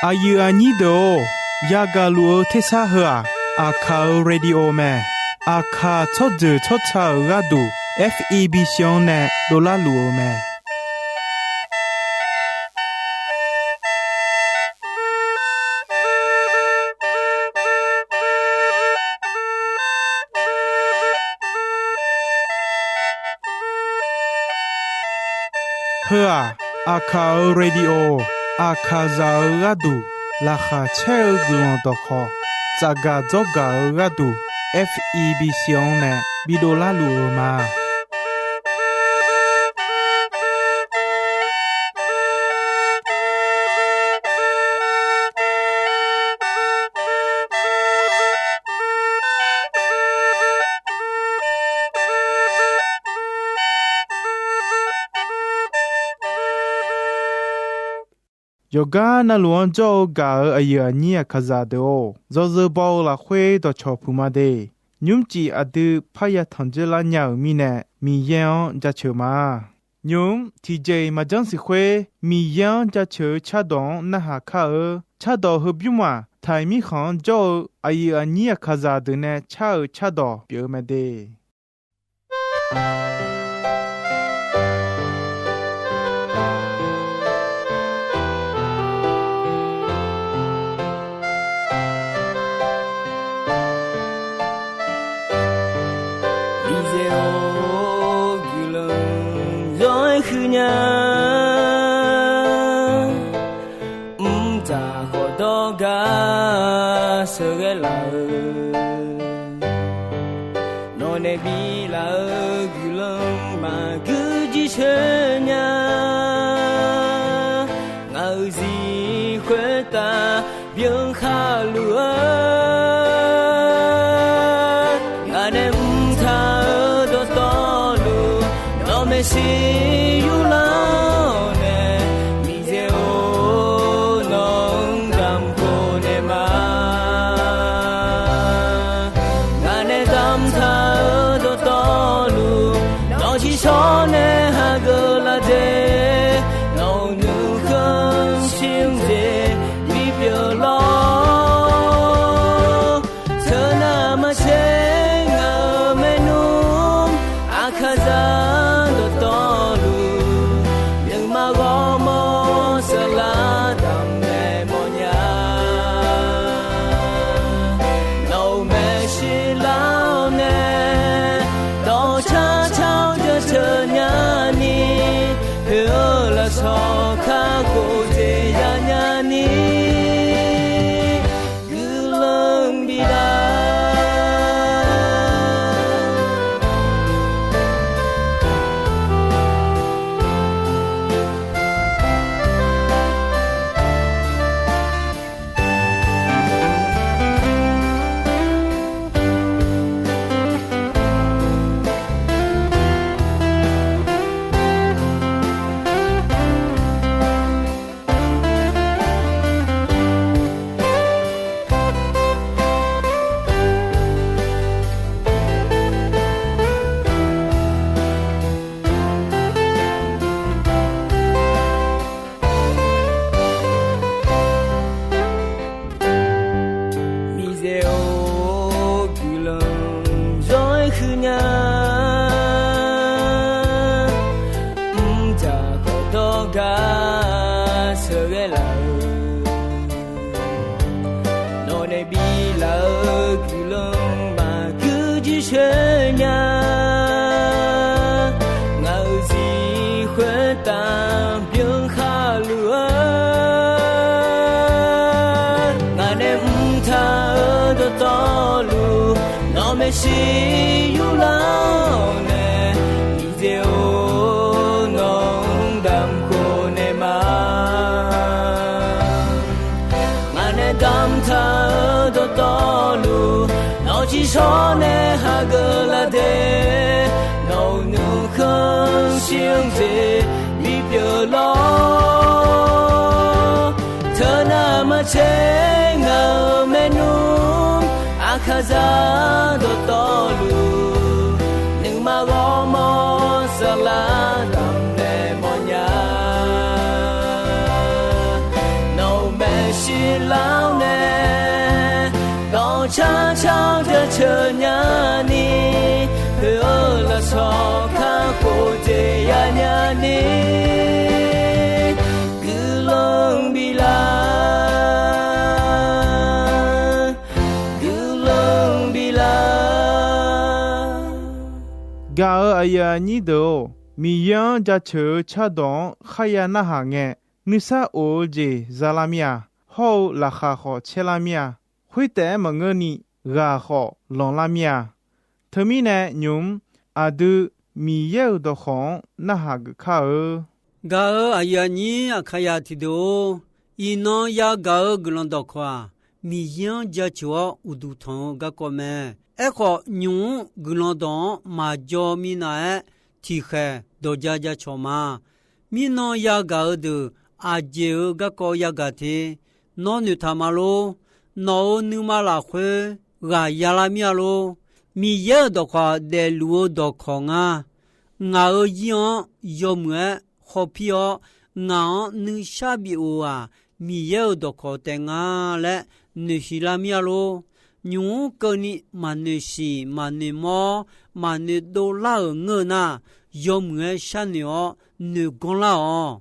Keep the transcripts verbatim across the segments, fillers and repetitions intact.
Aqyuif aqnyir deuq-or, yagaq luf-eu tersar heu-aq, Aqkaq-euq radio mae. Aqkaq tsawrjeuq tsawrca-euq gharduq, F E B C-anr nae dovlar luf-eu mae. Heu-aq, Aqkaq-euq radio, Aqkaqzaq-euq gharduq laqkhaq caer-eu guiqlanq dawqkhawq, tsafgaq dzawrgaq-eu gharduq, F E B C-anr nae bidov larluf-eu ma. Yawqgar navluf-anr jawr-eu gaq-euq aqyuif aqnyir Aqkaqzaq deuq-or, yawzeu baw-eu lafkhoer dawqcawq puq ma de. Nymrcif aqdui parya tanq dzeur lar nya-euq mirnae, Miqyaer-anr jaceuq ma. Nymq-mr tiqjeq-iq maqjanr siq khoer, Miqyaer-anr jaceuq-eu cardawq-anr narhaq kar-eu. Cardawq heubymr-aq, Taiq mirkhanq-anr jawr-eu aqyuif aqnyir Aqkaqzaq deuq nae car-euq cardawq pyeuf-eu mae de. Miqyaer-or, guiqlanq yawr-aer huiq nya. Mqtav khawf dawrgar sheuqghae laf-eu, nawq nae biflaf-eu guiqlanq maqgui jircoer nya. Ngaq-euq zir khoertav byankhar luf-eu, ngaq nae mqtav-eu dawqtawvluf, nawq maeqshi yurlar-awr nae, Miqyaer-or, nawq-anr damq khof naeq ma. Ngaq nae damqtaq-eu dawqtawvluf, nawq ciqshawr nae hageuf laf de. Nawq-euq nuikhanr shir-anr jeq bipyeuf lawr. Teunav maqtser ngaq-euq maernmr, Aqkaqzaq dawqtawvluf, nuima ghawrmawr saflar damq naeq mawrnya. Nawq-euq maeqshi lar-awr nae, dawqcar car-awr jaceuq nyani, poeq-eu lafsawq kakhof jeq yanya ni, guiqlanq bidaq. Miqyaer-or, guiqlanq yawr-aer huiqnya. Mqtav khawf dawrgar sheuqghae laf-eu, nawq nae biflaf-eu guiqlanq maqgui jircoer nya. Ngaq-euq zir khoertav byankhar luf-eu, ngaq nae mqtav-eu dawqtawvluf, nawq maeqshi yurlar-awr nae, Miqyaer-or, nawq-anr damq khof naeq ma. Ngaq nae damqtaq-eu dawqtawvluf, nawq ciqshawr nae hageuf laf de. Nawq-euq nuikhanr shir-anr jeq bipyeuf lawr. Teunav maqtser ngaq-euq maernmr, Aqkaqzaq dawqtawvluf, nuima ghawrmawr saflar damq naeq mawrnya. Nawq-euq maeqshi Teunya ni, heu-eu lafsawq kakhof dzaeq yanya ni, guiqlanq bif lar, guiqlanq bif lar. Gaq-euq aqyuif aqnyir deuq-or, Miqyaer-anr jaceuq-eu cardawq-anr kharya narhaq ngae, nuisar of-eu jeq za lar mir-a. Hawr-eu laqkhaq khawf caer lar mir-a. Khoertaef-aer maqngeurni, ghaq khawf lanqlar mir-a. Teumirnae nymq-mr aqdui Miqyaer-euq dawqkawq-anr narhaq geuf kar-eu. Gaq-euq aqyuif aqnyir Aqkaqyaq tiqdeuq-or, iqnan yagaq-eu guiqlanq dawqkawq-aq, Miqyaer-anr jaceuq-awr uqduq tanq-eu garkawv mae. Aerkhawf, nymq-mr guiqlanq dawq-anr maqjaw minav-aer tiqkhaeq dawq ja ja cawq ma. Mirnan yagaq-eu deuq aqjeq-euq garkawv yagaq te. Nawr noeqtaq ma lor. Nawq-euq nuima lafkhoer ghaq ya lar mir-a lor. Miqyaer-euq dawqkawq daefluf-eu dawqkawq nga. Ngaq-euq zir-anr yawmuiq-aer khawpir-awr, ngaq-anr nuishar bif of-aq, Miqyaer-euq dawqkawq taef nga laer noeqsiq lar mir-a lor. Nymq-mr keuvni maqnoeq siq, maqnoeq mawr, maqnoeq dovlar-euq ngeur nar, yawmuiq-aer sharnoeq-awr noeq ganr lar-awq.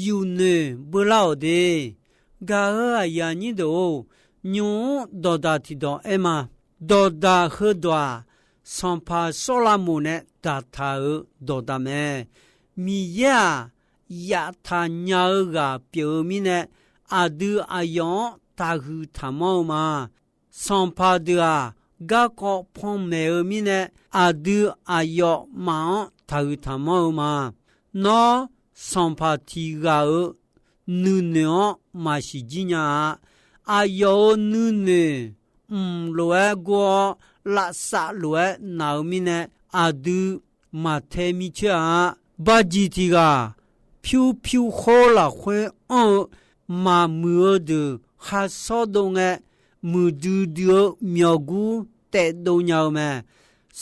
Yufnoeq beu lar-awq de. Gaq-euq aqyuif aqnyir deuq-or, nymq-mr dawqdaq tiqdawq aer ma. Dawqdaq heudawq-aq, sanqpaq Sawrlavmoq nae daqtaq-euq dawqdaq mae. Miqyaer-aq, yaftaq nya-eu ghaq pyeuf-eu mirnae, aqdui aqyawf-anr taqhuiq taqmanr-eu ma. Sanqpaq deuq-aq, garkawv panmaeq-eu mirnae, aqdui aqyawfmaf-anr taqhuiq taqmanr-eu ma. Nawr, sanqpaq tiq ghaq-euq nuinoeq-anr maqsiq jir nya-a. Aqyawf-euq nuinoeq mq lof-aer gor-awr, lavsav lof-aer naq-eu mirnae, aqdui maqtae micoer-a. Bajiq tiq ghaq pyur pyur khawr lafkhoer anr-eu maqmuiq-eu deuq khar sawr dov ngae, muiqdui dui-eu myawqgur taev dov nya-eu mae.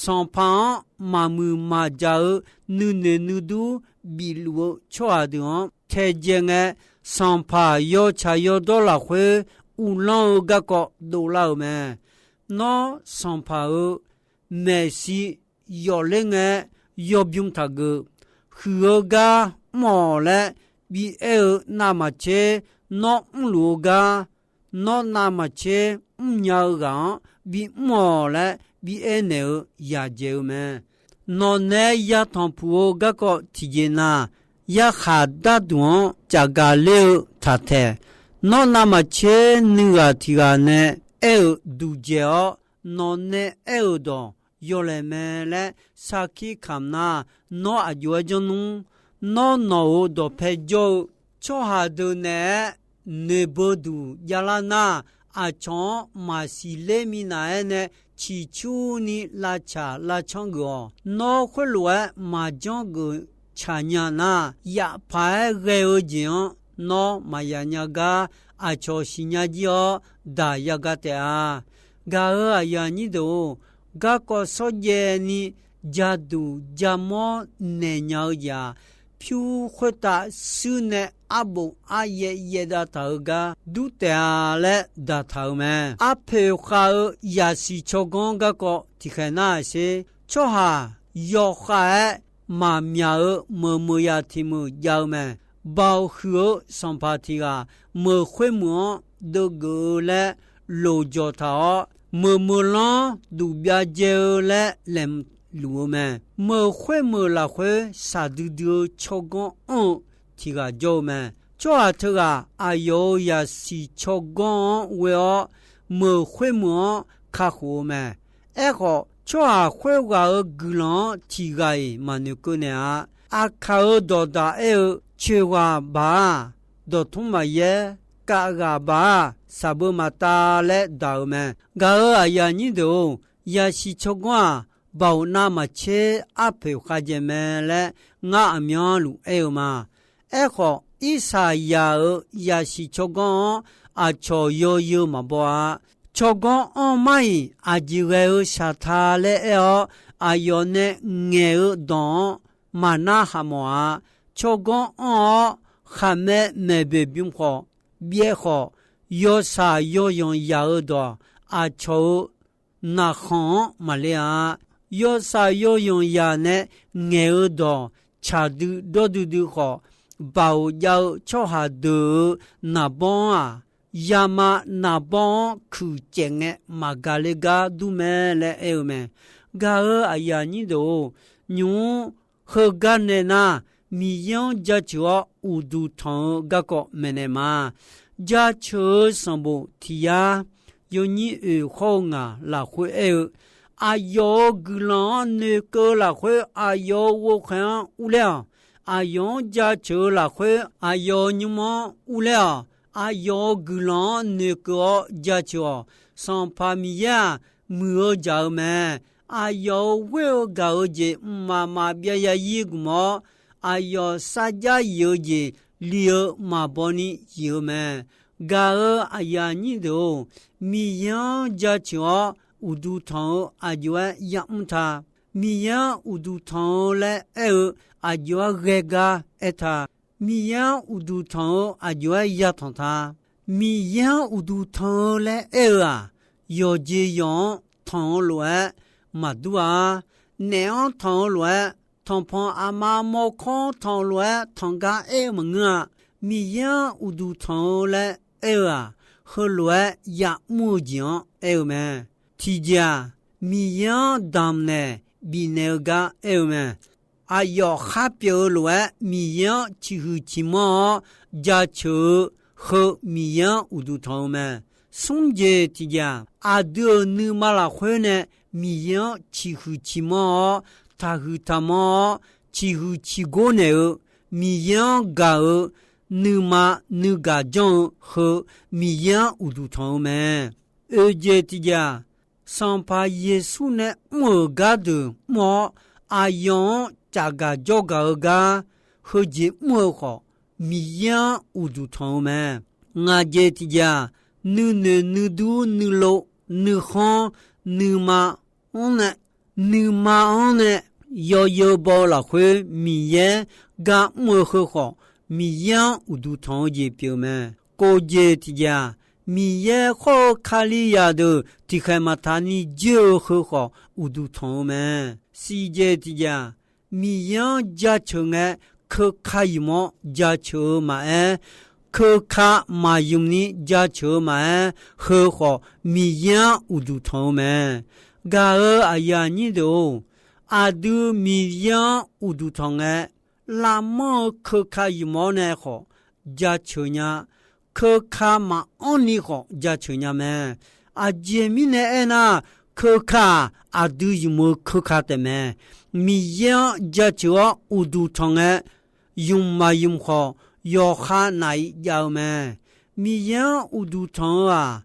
Sanqpaq-anr maqmuiq maqjaq-eu nuinoeq nuidur bifluf-eu tsawrhaq deuq-anr taedzae ngae, sanqpaq yawtsaq yawdawr lafkhoer uvlanr-eu garkawv dovlar-euq mae. Nawr, sanqpaq-euq maeqshi yawfler ngae-aer yawbym taqgeuf. Huiq-eu gar mr-awq laer bi aer-eu navmaqtser, nawr mrluf-eu gar, nawr navmaqtser mrnya-eu ghaq-anr bi mr-awq laer bi aernaeq-eu yaqdzaeq-eu mae. Nawqnae yatanq puq-eu garkawv tiqjeq na, yarkhaq darduq-anr cafgaq ler-eu taqtaeq. Nawr navmaqtser nuighaq tiq ghaq nae aer-euq duqdzaeq-awr, nawqnae aer-euq dawq yawlaeq mae laer sarkir kamq nar, nawr aqjox-aer janr nmr. Nawr nawq-euq dawqpae jawr-eu tsawrhaq deuq naeq-aer noeqbeu duq javlar nar, aqcawq-anr maqsiq ler minav-aer nae ciqcurni lavcaq lavcanr geuf-awq. Nawr khoerlof-aer maqjanr geuf tsaq nya nar, yafpaq-aer ghae-eu jeq-anr nawr maqya nya gar, aqcawq siqnya jir-awr daq yagar taef-a. Gaq-euq aqyuif aqnyir deuq-or, garkawv shawrjaev ni jaduq jamawr naeq nya-eu jeq-aq, pyur khoertav shuir nae arbof aryaev yaevdav taq-eu gar dur taef-a laer daqtaq-euq mae. Arpoeq khav-eu yaqsiq tsawrganr garkawv tiqkhaeq nar-aq sher, tsawrhaq yawkhav-aer maqmyaq-eu meuq meuq yaq tiq meuq jav-eu mae. Baoq huiq-eu sanqpaq tiq ghaq meuq khoermeuq-anr deuvgeuf-eu laer loqjawq taq-awr, meuq meuqlanr duq byav dzae-eu laer laeqhmq luf-eu mae. Meuq khoermeuq lafkhoer shaqdui dui-eu tsawrganr anr-eu tiq ghaq jawr-eu mae. Tsawrhaq teughaq aqyawf-euq yaqsiq tsawrganr-anr ghoe-awr, meuq khoermeuq-anr kakhof-eu mae. Aerkhawf, tsawrhaq khoerghaq-euq guiqlanq-anr tiq ghaq-iq maqnoeqkeuv naeq-a. Aqkaq-euq dawqdaq aer-eu, coeq ghaq baq-aq, dawqtmr maqyaer, kav ghaq baq-aq, shaqbeu maqtav laer daq-euq mae. Gaq-euq aqyuif aqnyir deuq-or, yaqsiq tsawrganr-aq, baoq navmaqtser arpoeq khavjaeq mae laer ngar aqmyanluf aer-eu ma. Aerkhawf, Irsaqyaq-euq yaqsiq tsawrganr-anr aqcawq yawzeu maqbaw-a. Tsawrganr anr mar-iq aqjeq ghae-eu shaqta laer aer-awr, aqyawf nae ngaeq-eu dawq-anr maqnar haq mawf-a. Tsawrganr anr-awr, khaqmae maeqboeq bym khawf, byaev khawf, yawshaq yawzanq yaq-eu dawq aqcawq-euq naqkhanq-anr maqler-a. Yawtsaq yawyanq zaq nae ngaeq-eu dawq tsaq dui dawr duidui khawf, baoq jav-eu tsawrhaq deuq-euq naqbawr-anr-aq, yama naqbawr-anr kuiq caef ngae maqgaq le gar dur mae laer aer-eu mae. Gaq-euq aqyuif aqnyir deuq-or, nymq-mr heugar nae nar, Miqyaer-anr jaceuq-awr uqduq tanq-eu garkawv maeqnaeq ma. Jaceuq-eu sanqbof tiq yar yawnyir oeq khawr-eu ngaq lafkhoer aer-eu, aqyawf-euq guiqlanq-anr noeqkeuv-eu lafkhoer aqyawf-euq ghovkhaeq-anr urler-awq. Aqyawf-anr jaceuq-eu lafkhoer aqyawf-euq nymr-anr urler-awq. Aqyawf-euq guiqlanq-anr noeqkeuv-awr jaceuq-awq. Sanqpaq Miqyaer-aq, muiq-eu jaq-eu mae. Aqyawf-euq ghoer-eu gaq-eu jeq mqmaq maqbyav ya yir gmq-awr, aqyawf sarjax yif-eu jeq li-eu maqbaw ni yif-eu mae. Gaq-euq aqyuif aqnyir deuq-or, Miqyaer-anr jaceuq-awr uqduq tanq-eu aqjox-aer yamr ta. Miqyaer-anr uqduq tanq-eu laer aer-eu aqjox-aer ghae gar aer ta. Miqyaer-anr uqduq tanq-eu aqjox-aer yatanq ta. Miqyaer-anr uqduq tanq-eu laer aer-eu-aq, yawqjeq yawq-anr tanq-eu lof-aer maqdur-a. Naef-anr tanq-eu lof-aer, tanqpanq aqma mawrkawr-anr tanq-eu lof-aer tanq gar aer-eu maqngeur-a. Miqyaer-anr uqduq tanq-eu laer aer-eu-aq, heulof-aer yamr-eu jeq-anr aer-eu mae. Tiqjeq-aq, Miqyaer-anr damqnaeq bifnaeq-eu gar aer-eu mae. Aqyawf khar pyeuf-eu lof-aer Miqyaer-anr ciqhuiq ciqmanr-awr jaceuq-eu heu Miqyaer-anr uqduq tanq-eu mae. Smr jeq tiqjeq-aq, aqdui-euq nuima lafkhoer nae Miqyaer-anr ciqhuiq ciqmanr-awr, taqhuiq taqmanr-awr, ciqhuiq ciqgor naeq-eu, Miqyaer-anr gaq-eu nuima nuigaq janr-eu heu Miqyaer-anr uqduq tanq-eu mae. Oeq jeq tiqjeq-aq, Sanqpaq Yeqsur nae mr-euq gardeuq mr-awr, aqyawf-anr cafgaq jawrgaq-eu gar heujeq mr-eu khawf, Miqyaer-anr uqduq tanq-eu mae. Ngaq jeq tiqjeq-aq, nuinoeq nuidur nuilov nuikhanr nuima-anr nae, nuima-anr nae yawzeu baw-eu lafkhoer Miqyaer gar mr-eu heu khawf, Miqyaer-anr uqduq tanq-eu jeq pyeuf-eu mae. Kof jeq tiqjeq-aq, Miqyaer khawr-eu Kalizaq deuq tiqkhaeq maqtaq ni joer-eu heu khawf uqduq tanq-eu mae. Siq jeq tiqjeq-aq, Miqyaer-anr jaceuq ngae, keuka yimq-awr jaceuq-eu maqaer, keuka maqymq ni jaceuq-eu maqaer, heu khawf Miqyaer-anr uqduq tanq-eu mae. Gaq-euq aqyuif aqnyir deuq-or, aqdui Miqyaer-anr uqduq tanq ngae, lavmanr-eu keuka yimq-awr nae khawf jaceuq nya. Keuka maqanr ni khawf jaceuq nya mae. Aqjeq mirnae aernar, keuka-aq, aqdui yumq-eu keuka taef mae. Miqyaer-anr jaceuq-awr uqduq tanq ngae, yumq maqyumq khawf, yawqha naf-iq jav-eu mae. Miqyaer-anr uqduq tanq-eu-aq,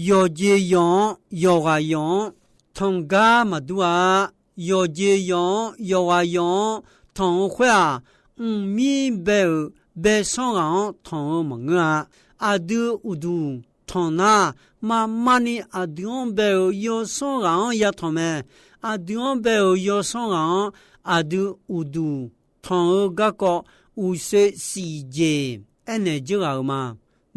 yawqjeq yawq-anr yawqghaq yawq-anr tanq gar maqdur-a. Yawqjeq yawq-anr yawqghaq yawq-anr tanq-eu khoer-aq, mqmir bae-euq baesanr ghaq-anr tanq-eu maqngeur-a. Aqdui uqduq tanq nar, marmar ni aqdui-anr bae-euq yawsanr ghaq-anr yatanq mae. Aqdui-anr bae-euq yawsanr ghaq-anr aqdui uqduq tanq-eu garkawv uqshoe siq jeq aernaeq dzeur ghaq-euq ma.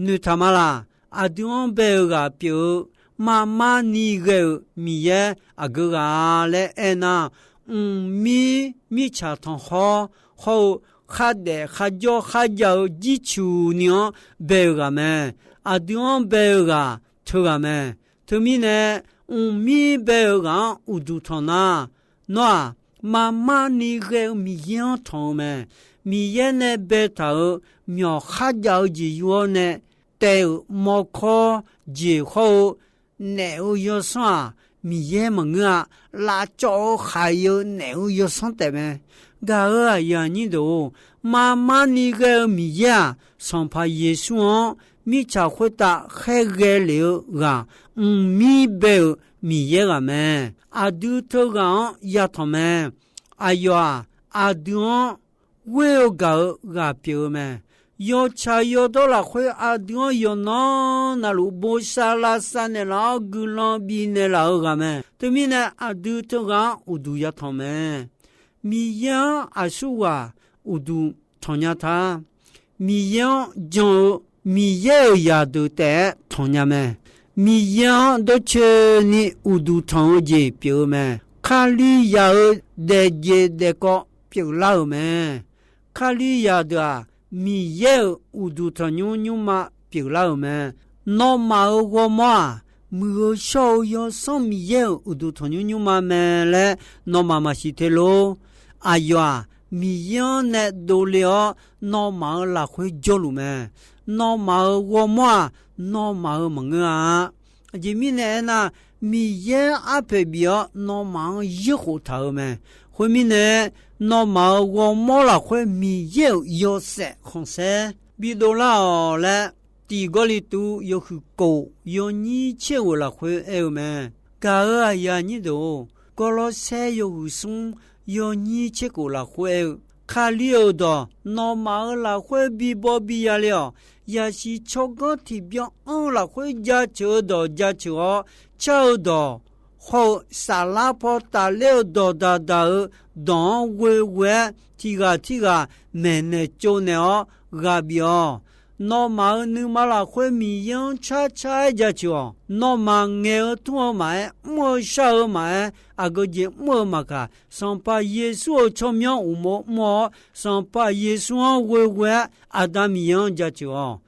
Noeqtaq ma laq? Aqdui-anr bae-eu ghaq pyeuf-eu marmar ni ghae-euq Miqyaer aqgeu ghaq laer aernar, mqmir mirtsaq tanqkhawr hawr-eu khardaef kharjawr kharjav-eu jircuq ni-anr bae-eu ghaq mae. Aqdui-anr bae-eu ghaq teughaq mae. Teumirnae, mqmir bae-eu ghaq-anr uqduq tanq nar, nawr-aq, marmar ni ghae-eu Miqyaer-anr tanq-eu mae. Miqyaer nae baetaq-euq myawq kharjav-eu jeq yur-awr nae taev-euq mawrkawr jeq hawr-eu naef-eu yawsanr-aq, Miqyaer maqngeur-a. Lavcawv-eu khaq-eu naef-eu yawsanr taef mae. Gaq-euq aqyuif aqnyir deuq-or, marmar ni ghae-eu Miqyaer-aq, Sanqpaq Yeqsur-anr mirtsaq khoertav khaerghae lef-eu ghaq, mqmir bae-euq Miqyaer ghaq mae. Aqdui teughaq-anr yatanq mae. Aqyawf-aq, aqdui-anr ghoer-eu gaq-eu ghaq pyeuf-eu mae. Yawtsaq yawdawr lafkhoer aqdui-anr yawqnan navluf bosav lavsav naeqlaf-awr guiqlanq bifnaeq laf-eu ghaq mae. Teumirnae aqdui teughaq-anr uqduq yatanq mae. Miqyaer-anr aqsurghaq uqduq tanqnya ta. Miqyaer-anr jan-eu Miqyaer-euq zaqdeuq taef-aer tanqnya mae. Miqyaer-anr dawrcoeni uqduq tanq-eu jeq pyeuf-eu mae. Kalizaq-euq daefjeq daefkawv pyeuflar-euq mae. Kalizaq deuq-aq, Miqyaer-euq uqduq tanqnymr nymrma pyeuflar-euq mae. Nawmaf-euq ghawrmawr-aq, muiq-eu shawr-eu Yawsanr Miqyaer-euq uqduq tanqnymr nymrma mae laer nawmaf maqsiq te lor. Aqyawf-aq, Miqyaer-anr nae dovle-awr, nawmaf-euq lafkhoer jawrluf mae. Nawmaf-euq ghawrmawr-aq, nawmaf-euq maqngeur-a. Aqjeq mirnae aernar, Miqyaer arpoeq bif-awr nawmaf-anr yaerkhof taq-euq mae. Khoermirnae, nawmaf-euq ghawrmawr lafkhoer Miqyaer-euq yawshaef khanqsaer bidov lar-awq laer, Tiq Gawrliqtu yawhuiq kof yawnyir tser ghof lafkhoer aer-eu mae. Gaq-euq aqyuif aqnyir deuq-or, Gawrlawrsaer yawhuiq smr yawnyir tser kof lafkhoer aer-eu, Kali-euq dawq nawmaf-euq lafkhoer bibaw biya le-awq. Yaqsiq tsawrganr tiqbyan anr-eu lafkhoer jaceuq-eu dawq jaceuq-awr, car-eu dawq hawr-eu saflar paw tafler-eu dawq daqdaq-euq dawq-anr ghoeghoe-aer, tiqghaq tirghaq maeqnaeq tsovnaeq-awr ghaq bif-awq. Nawmaf-euq nuima lafkhoer Miqyaer-anr carcar-aer jaceuq-awq. Nawmaf ngaeq-eu tmr-eu maqaer, mr-eu shar-eu maqaer, aqgeu jeq mr-eu maqkaq, Sanqpaq Yeqsur-euq tsawrmyanr uqmov mr-awr, Sanqpaq Yeqsur-anr ghoeghoe-aer Aqda Miqyaer-anr jaceuq-awq.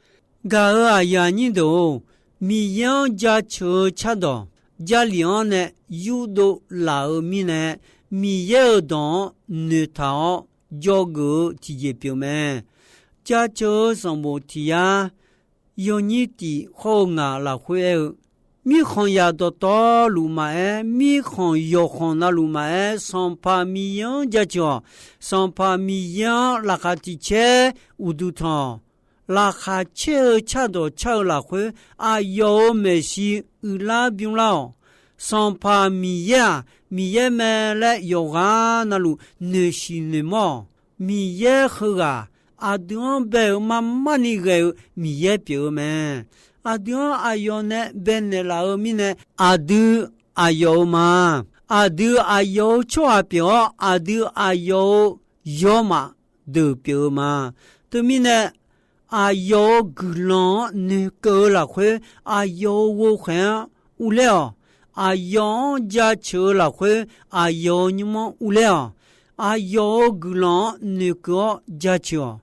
Gaq-euq aqyuif aqnyir deuq-or, Miqyaer-anr jaceuq-eu cardawq Jarlif-anr nae yurdov laf-eu mirnae, Miqyaer-euq dawq-anr noeqtaq-awr dzawgeuf-eu tiqjeq pyeuf mae. Jaceuq-eu sanqbof tiq yar yawnyir tiq hawr-eu ngaq lafkhoer aer-eu, mirkhanqzaq dawqtawvluf maqaer, mirkhanq yawqkhanq navluf maqaer, Sanqpaq Miqyaer-anr jaceuq-awq. Sanqpaq Miqyaer-anr laqkhaq tiq caer uqduq tanq-awq. Laqkhaq caer-eu cardawq car-eu lafkhoer, aqyawf-euq maeqshi uiqlar bymrlar-awq. Sanqpaq Miqyaer-aq, Miqyaer mae laer yawqghaq navluf noeqshiq noeqmawr-awq. Miqyaer heughaq aqdui-anr bae-euq marmarni ghae-eu Miqyaer pyeuf-eu mae. Aqdui-anr aqyawf nae baenaeq laf-eu mirnae, aqdui aqyawf-euq ma. Aqdui aqyawf-euq tsawrhaq pyeuf-awr, aqdui aqyawf-euq yawmaf deuq pyeuf-eu ma. Teumirnae, aqyawf-euq guiqlanq-anr noeqkeuv-eu lafkhoer, aqyawf-euq ghovkhaeq-anr urler-awq. Aqyawf-anr jaceuq-eu lafkhoer, aqyawf-euq nymr-anr urler-awq. Aqyawf-euq guiqlanq-anr noeqkeuv-awr jaceuq-awq.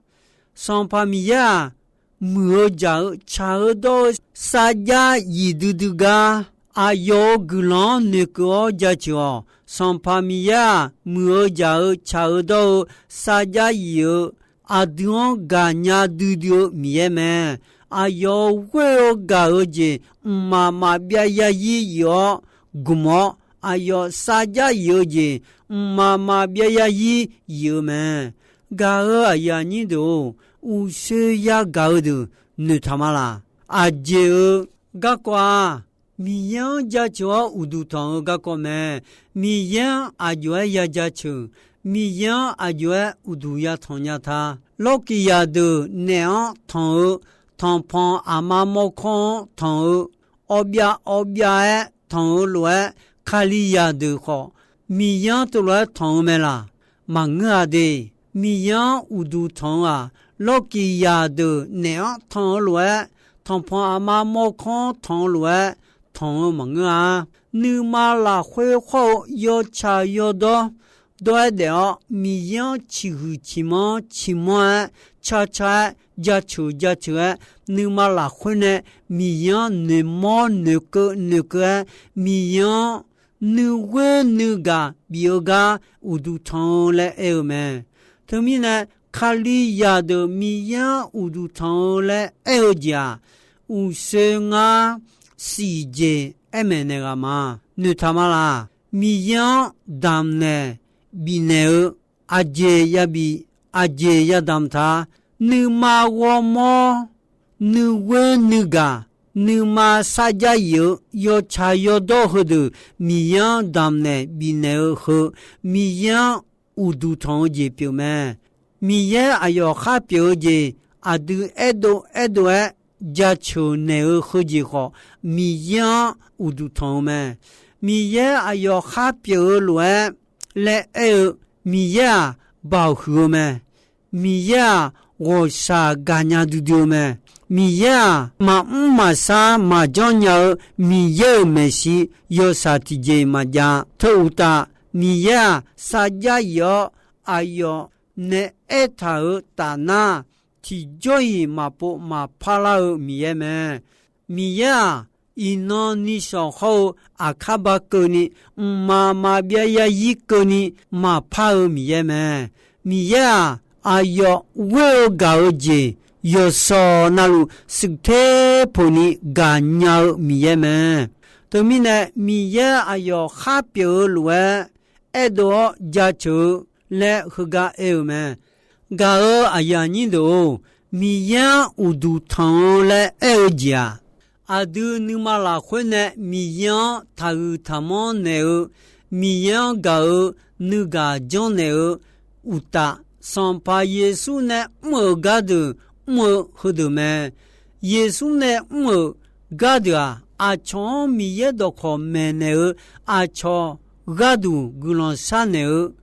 Sanqpaq Miqyaer-aq, muiq-eu jaq-eu tsaq-eu dawr-eu sarjax yif duidui gar, aqyawf-euq guiqlanq-anr noeqkeuv-awr jaceuq-awq. Sanqpaq Miqyaer-aq, muiq-eu jaq-eu tsaq-eu dawr-eu sarjax yif-eu aqdui-anr gaqnya duidui-eu Miqyaer mae. Aqyawf-euq ghoer-eu gaq-eu jeq mqmaq maqbyav yarzir yif-awr gmq-awr, aqyawf sarjax yif-eu jeq mqmaq maqbyav yarzir yif-eu mae. Gaq-euq aqyuif aqnyir deuq-or, uqshoe yagaq-eu deuq noeqtaq ma laq? Aqjeq-euq garkawv-aq, Miqyaer-anr jaceuq-awr uqduq tanq-eu garkawv mae. Miqyaer-anr aqjox-aer ya jaceuq, Miqyaer-anr aqjox-aer uqduq ya tanq nya ta. Lawrkiq zaqdeuq naef-anr tanq-eu, tanqpanq aqma mawrkawr-anr tanq-eu, awbyav awbyav-aer tanq-eu lof-aer, Kalizaq deuq khawf Miqyaer-anr teulof-aer tanq-eu mae laq? Maqngeur-a de. Miqyaer-anr uqduq tanq-eu-aq, lawrkiq zaqdeuq naef-anr tanq-eu lof-aer, tanqpanq aqma mawrkawr-anr tanq-eu lof-aer tanq-eu maqngeur-a. Nuima lafkhoer khawr-eu yawtsaq yawdawr dawr-aer daef-awr, Miqyaer-anr ciqhuiq ciqmanr ciqmanr-aer, carcar-aer, jaceuq jaceuq-aer, nuima lafkhoer nae Miqyaer-anr noeqmawr noeqkeuv noeqkeuv-aer, Miqyaer-anr nuighoer nuigaq bif-eu gar uqduq tanq-eu laer aer-eu mae. Teumirnae, Kalizaq deuq Miqyaer-anr uqduq tanq-eu laer aer-eu jeq-aq, uqshoe ngar siqjeq aer maeqnaeq ghaq ma. Noeqtaq ma laq? Miqyaer-anr damqnaeq bifnaeq-eu aqjeq yabif, aqjeq yadamq ta. Nuima ghawrmawr, nuighoer nuigaq, nuima sarjax yif-eu yawtsaq yawdawr heudeuq Miqyaer-anr damqnaeq bifnaeq-eu heu, Miqyaer-anr uqduq tanq-eu jeq pyeuf mae. Miqyaer aqyawf khar pyeuf-eu jeq aqdui aerdov aerdov-aer jaceuq naeq-eu heujeq khawf, Miqyaer-anr uqduq tanq-eu mae. Miqyaer aqyawf khar pyeuf-eu lof-aer laer aer-eu, Miqyaer-aq, baoq huiq-eu mae. Miqyaer-aq, ghawqshaq gaqnya duidui-eu mae. Miqyaer-aq, maqmr maqshar maqjanr nya-eu Miqyaer-euq maeqshi yawshaq tiqjeq maqjav. Teu uqtaf, Miqyaer-aq, sarjax ir-awr aqyawf nae aertaq-euq taf nar, tiqjawr-iq maqpov maqpar lar-eu Miqyaer mae. Miqyaer-aq, iqnan nishawq hawr-eu aqkar ba keuvni, mqmaq maqbyav yarzir keuvni maqpar-eu Miqyaer mae. Miqyaer-aq, aqyawf ghoer-eu gaq-eu jeq yawqshawq navluf shuif ter poqni gaqnya-eu Miqyaer mae. Teumirnae, Miqyaer aqyawf khar pyeuf-eu lof-aer aerdov-awr jaceuq-eu laer heugar aer-eu mae. Gaq-euq aqyuif aqnyir deuq-or, Miqyaer-anr uqduq tanq-eu laer aer-eu jeq-aq, aqdui nuima lafkhoer nae Miqyaer-anr taqhuiq taqmanr naeq-eu, Miqyaer-anr gaq-eu nuigaq janrnaeq-eu uqtaf, Sanqpaq Yeqsur nae mr-euq gardeuq mr-eu heudeuq mae. Yeqsur nae mr-euq gardeuq-aq, aqcawq-anr Miqyaer dawqkawq maeqnaeq-eu, aqcawq gharduq guiqlanq sharnaeq-eu,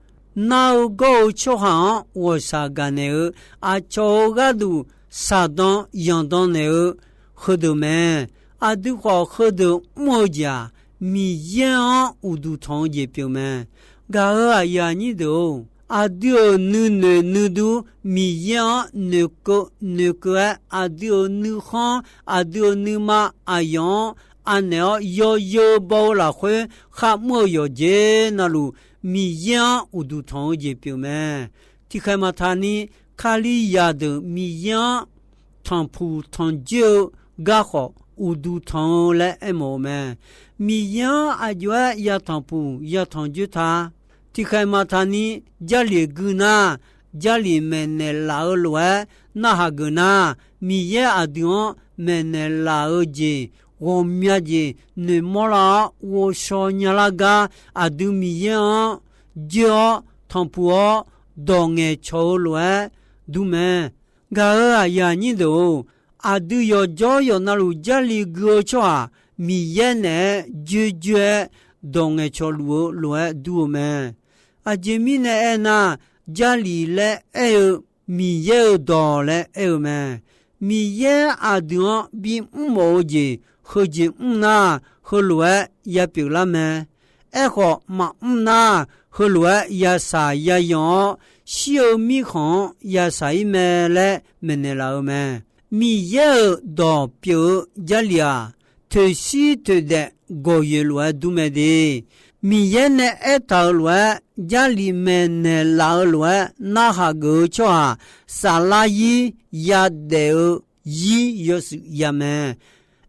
nar-eu gawr-eu tsawrhaq-anr ghawqshaq gaqnaeq-eu, aqcawq-euq gharduq shaqdan yanqdan naeq-eu heudeuq mae. Aqdui khawf heudeuq mr-eu jeq-aq, Miqyaer-anr uqduq tanq-eu jeq pyeuf mae. Gaq-euq aqyuif aqnyir deuq-or, aqdui-euq nuinoeq nuidur Miqyaer-anr noeqkeuv noeqkeuv-aer, aqdui-euq nuikhanr, aqdui-euq nuima aqyawf-anr anaeq-awr, yawzeu baw-eu lafkhoer kharmr-eu yawqjeq navluf, Miqyaer-anr uqduq tanq-eu jeq pyeuf mae. Tiqkhaeq maqtaq ni, Kalizaq deuq Miqyaer-anr tanqpuq tanqjoer-eu garkhawf uqduq tanq-eu laer aermawf-eu mae. Miqyaer-anr aqjox-aer yatanqpuq yatanqjoer ta. Tiqkhaeq maqtaq ni, Jarlif gui nar, Jarlif maeqnaeq laf-eu lof-aer narhaq geuf nar, Miqyaer aqdui-anr maeqnaeq laf-eu jeq ghawqmya jeq noeqmawr lar-awr ghovshaw nyalar gar, aqdui Miqyaer-anr joer-awr tanqpuq-awr dawq ngaeqcawq-eu lof-aer dur mae. Gaq-euq aqyuif aqnyir deuq-or, aqdui yawqjawr yawqnavluf Jarlif gui-eu tsawrhaq Miqyaer naeq-aer joerjoer-aer dawq ngaeqcawq luf-eu lof-aer dur-eu mae. Aqjeq mirnae aernar, Jarlif laer aer-eu Miqyaer-euq dawq laer aer-eu mae. Miqyaer aqdui-anr bimr mawf-eu jeq heujeq mr nar, heulof-aer yapyeuf lar mae. Aerkhawf, maqmr nar, heulof-aer yashaq yayanq-awr, shir-eu mirkhanq-anr yashaq ir mae laer maeqnaeq laf-eu mae. Miqyaer-euq dawq pyeuf-eu Jarlif-aq, toeqshir toeqdaef gawqyoeq lof-aer dur mae de. Miqyaer nae aertaq-euq lof-aer, Jarlif maeqnaeq laf-eu lof-aer narhaq geuf-eu tsawrhaq, saflar zir yadaef-eu zir yawshuif ya mae.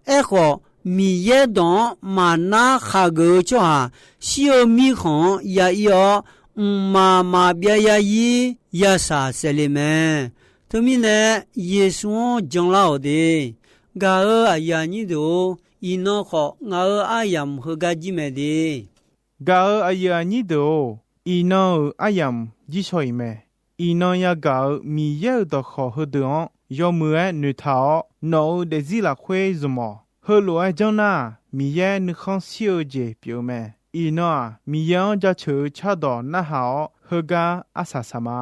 Aerkhawf, Miqyaer dawq-anr maqnar khaqgeuf-eu tsawrhaq, shir-eu mirkhanq-anr ya ir-awr, mqmaq maqbyav yarzir yashaq saevle mae. Teumirnae, Yeqsur-anr janlar-awq de. Gaq-euq aqyuif aqnyir deuq-or, iqnan khawf ngaq-euq aryamq heugar jir mae de. Gaq-euq aqyuif aqnyir deuq-or, iqnan-euq aryamq jirshaw-iq mae. Iqnan yagaq-euq Miqyaer-euq dawqkawq heudeuq-anr yawmuiq-aer noeqtaq-awr, nawq-euq daefzir lafkhoer zmq-awq. Heulof-aer janr nar, Miqyaer nuikhanr shir-eu jeq pyeuf-eu mae. Iqnan-aq, Miqyaer-anr jaceuq-eu cardawq narhaq-awr, heugar arsaq saq ma.